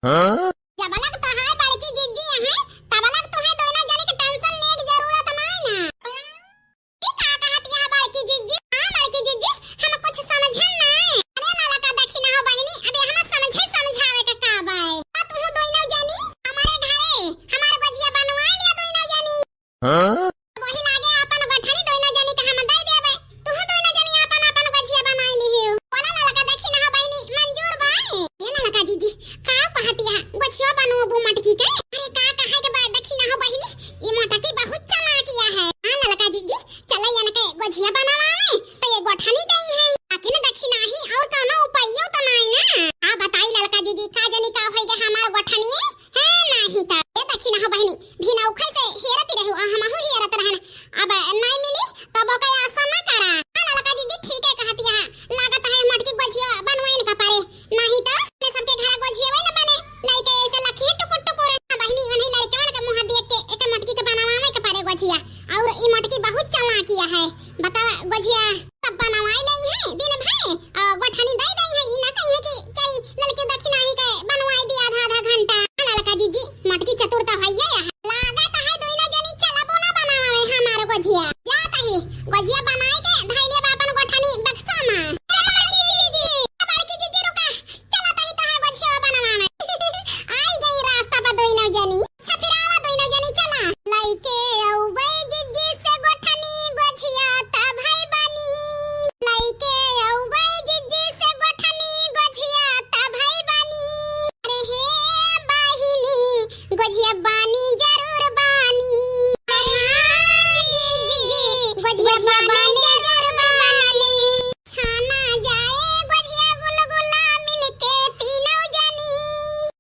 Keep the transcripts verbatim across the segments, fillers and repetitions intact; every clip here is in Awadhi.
हाँ? जब लग तोहार बड़की जिज्जी अहै, तब लग तुहैं दोनों जनी के tension लेक जरूरत नाहीं ना। ई का कहत यह बड़की जिज्जी? हाँ बड़की जिज्जी, हम कुछ समझन नाहीं। अरे ललका देखी ना हो बहिनी, अबे हम समझे समझावे के का बाय? आ तुहू दोनों जनी हमरे घरे हमार गोझिया बनवाइ लिया दोनों जनी। हाँ? वही लागे आपन गोठनी दोनों जनी के हम दइ देबे। तुहू दोनों जनी आपन आपन गोझिया बनाइ लिहियो। बोला ललका देखी ना हो बहिनी, मंजूर बाय? ए ललका जिज्जी, का कहत यह? गोझिया बनवाबू मोटकी के? अरे का कहे के बाय देखी ना हो बहिनी, ई मोटकी बहुत चालाक यहै। हाँ ललका जिज्जी, चला इनके गोझिया बनवावे, तो ये गोठनी देइहैं। आखिर देखी नाहीं और कउनो उपायो तो नाहीं ना। आ बताई ललका जिज्जी, का जनी का होइगा हमार गोठनिए? हाँ, नाहीं त। ए देखी ना हो बहिनी, भिनौखै से हेरत रहू, आ हमहू हेरत रहन। अब नाहीं मिली, तब ओकै आसा ना करा। हाँ ललका जिज्जी, ठीकै कहत यह। लागत है मोटकी गोझिया बनवाइन का परे। नाहीं त अपने सबके घर गोझिया वही न बने। लइके ऐसे लखिए टुकुर टुकुर। हाँ बहिनी, उन्हीं लड़कवन के मुँह देख के एक मोटकी के बनवावे के परे गोझिया। और ई मोटकी बहुत चालाक यहै। बतावा, गोझिया सब बनवाइ लेइहैं दिन भर, और गोठनी दइ देइहैं, ई ना कहिहैं कि चल ललकी देखी नाहीं के बनवाइ दी आधा आधा घंटा। हाँ, ललका जिज्जी, मोटकी चतुर तो हइये यहै। लागत है दोनों जनी चलबो ना बनावे हमार गोझिया। जात ही, गोझिया बनाइ के धइले बा आपन गोठनी बक्सा मा। ए बड़की जिज्जी, ए बड़की जिज्जी रुका, चलत ही तोहार गोझिया बनवावे। आइ गई रास्ता पर दोनों जनी। अच्छा फिर आवा दोनों जनी चला। लइके अउबै जिज्जी से गोठनी गोझिया तब है बनी। लइके अउबै जिज्जी से गोठनी गोझिया तब है बनी। अरे हे बहिनी, गोझिया बानी जरूर बानी। अरे हाँ जिज्जी, गोझिया बानी जरूर बानी। छाना जाए गोझिया गुलगुला मिलके तीनों जनी।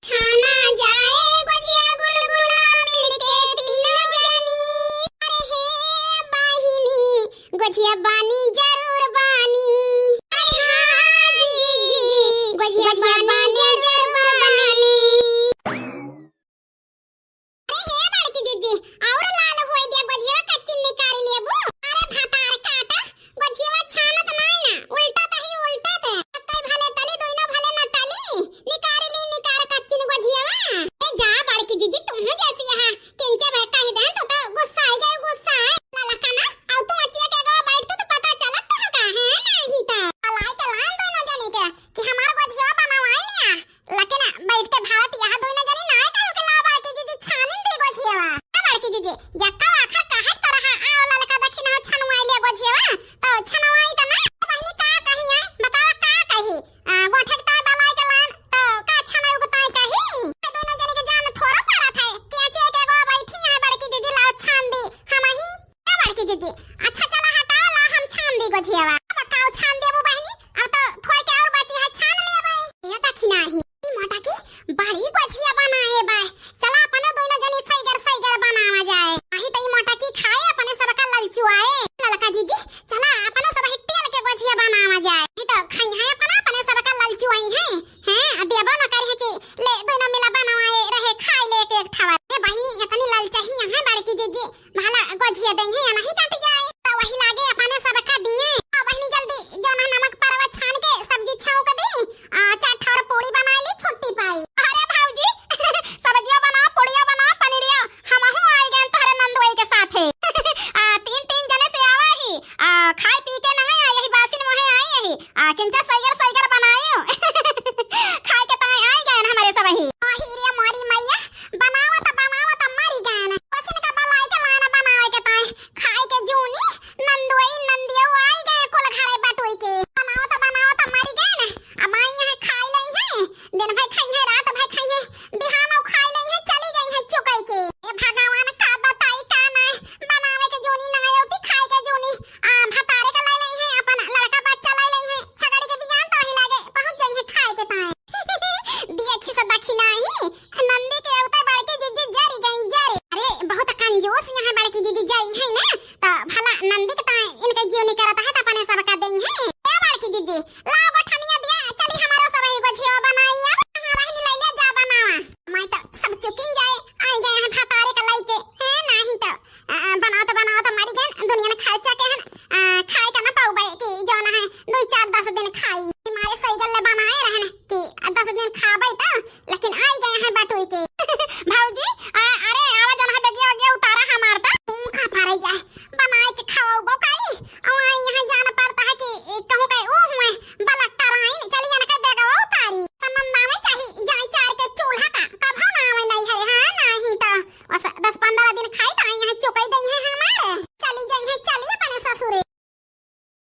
छाना जाए गोझिया गुलगुला मिलके तीनों जनी। अरे हे बहिनी, गोझिया बानी जरूर बानी। अरे हाँ जिज्जी, गोझिया बानी जरूर बानी। अरे हे बड़की जिज्जी, और लाल होइ दिया गोझिया कच्ची निकारी लेबू। अरे भतार काटा, गोझिया छानत नाहीं ना, उल्टत ही उल्टत। कई भले तली, दोनों भले न तली, निकारी ली, निकार कच्ची गोझिया। ए जा बड़की जिज्जी, तुहू जैसी यहाँ किंचे भाई कहि देन तो, तो गुस्सा आइ गए, गुस्सा आइ। ललका ना, अउ तू अचिया के गवा बैठ तो, तो पता चलत तो का है, नाहीं तो। अलाइ के लान दोनों जनी के कि हमार गोझिया बनवाइ लिया। लेकिन बैठ के भारत यहाँ दोनों जनी नाहीं कहू के लाओ बड़की जिज्जी छानिन दी गोझिया। ए बड़की जिज्जी, यक्का आखर काहे तरह आओ ललका देखी ना छनवाइ लिया गोझिया, तो छनवाइ त ना। बहिनी का कही है, बतावा का कही? आ, गोठे के ताई बलाइ के लान, तो का छनवाइ के ताई कही? ए, दोनों जनी के जान थोड़ा परत है। कि अचे के गो बैठी है बड़की जिज्जी, लाओ छान दी, हमही। ए बड़की जिज्जी, अच्छा चला हटाओ, ला हम छान दी गोझियावा। अब काओ छान देबू बहिनी, अब तो थोड़े के और बाची है, छान लेबै। ए देखी नाही, ई मोटकी बड़ी गोझिया बनाए बा। चला अपने दोनों जनी सैगर सैगर बनावा जाए। अही त ई मोटकी खाए अपने सबका ललचुआए। ललका जिज्जी, चला अपने सब ही तेल के गोझिया बनावा जाए। ई तो खाई है अपना, अपने सबका ललचुआई है। हैं, आ देबो न करी है कि ले दोनों मिला बनवाए रहे, खाए ले एक एक ठवा। ए बहिनी, इतनी ललचही है बड़की जिज्जी, भला गोझिया देइहैं या नहीं कट जाए। तो वही लागे अपने सबका दिए। आ बहिनी जल्दी जौन है नमक परवा छान के सब्जी छौंक दी। आ, चार ठौर पूड़ी बनाइ ली, छुट्टी पाई। अरे भौजी, सब्जिया बनाओ, पूड़िया बनाओ, पनीरिया, हमहू आइ गए तोहरे नंदुई के साथे। आ, तीन, तीन जने से आवा ही, आ, खाए पी के ना आए, यही बासिन मोहे आई यही। आ, किंचा सैगर सैगर बनायो। खाए के ताई आइ गए हमरे सबही। अही रे मोरी मैया, बनावत, बनावत मरी गए। बासिन का बलाइ के लाना बनावे के ताई। खाए के जूनी, नंदोई, नंदियो आइ गए कुल घरे बटोई के। बनावत, बनावत मरी गए ना। अब आई यहाँ खाइ लइहैं, दिन भर खाइहैं, रात भर खाइहैं, बिहान खाइ लइहैं, चली गइहैं चुकई के। ए भगवान, का बताई, का नाहीं, बनावे के जूनी नाहीं अउती, खाए के जूनी। आ, भतारे का लै लइहैं, अपन लड़का बच्चा लै लइहैं, छगड़ी के बिहान तो ही लागे, पहुँच जइहैं खाए के ताई। दिए खिस दखिनाही, नंदी के अउते बड़की जिज्जी जरी गई, जरी। अरे, बहुत कंजूस यहाँ बड़की जिज्जी जरी है ना, तो भला नंदी के ताई इनके जियो नहीं करत है, तो अपने सबका देइहैं। ए बड़की जिज्जी, लाओ गोठनिया दिया, चली हमारो सब ही गोझिया बनाई अब। हाँ बहिनी, लइले जा बनावा। मैं तो सब चुकिन जाए, आइ गए हैं भतारे का लइके। हैं, नाहीं तो, आ, बनावत, बनावत मरी गए, दुनिया में खर्चा के हन, आ, खाए का ना पाउबे कि जौन है, दुइ चार दस दिन खाई। मारे सही गल्ले बनाए रहन कि दस दिन खाब, पइता, लेकिन आई गए हैं बटुई के।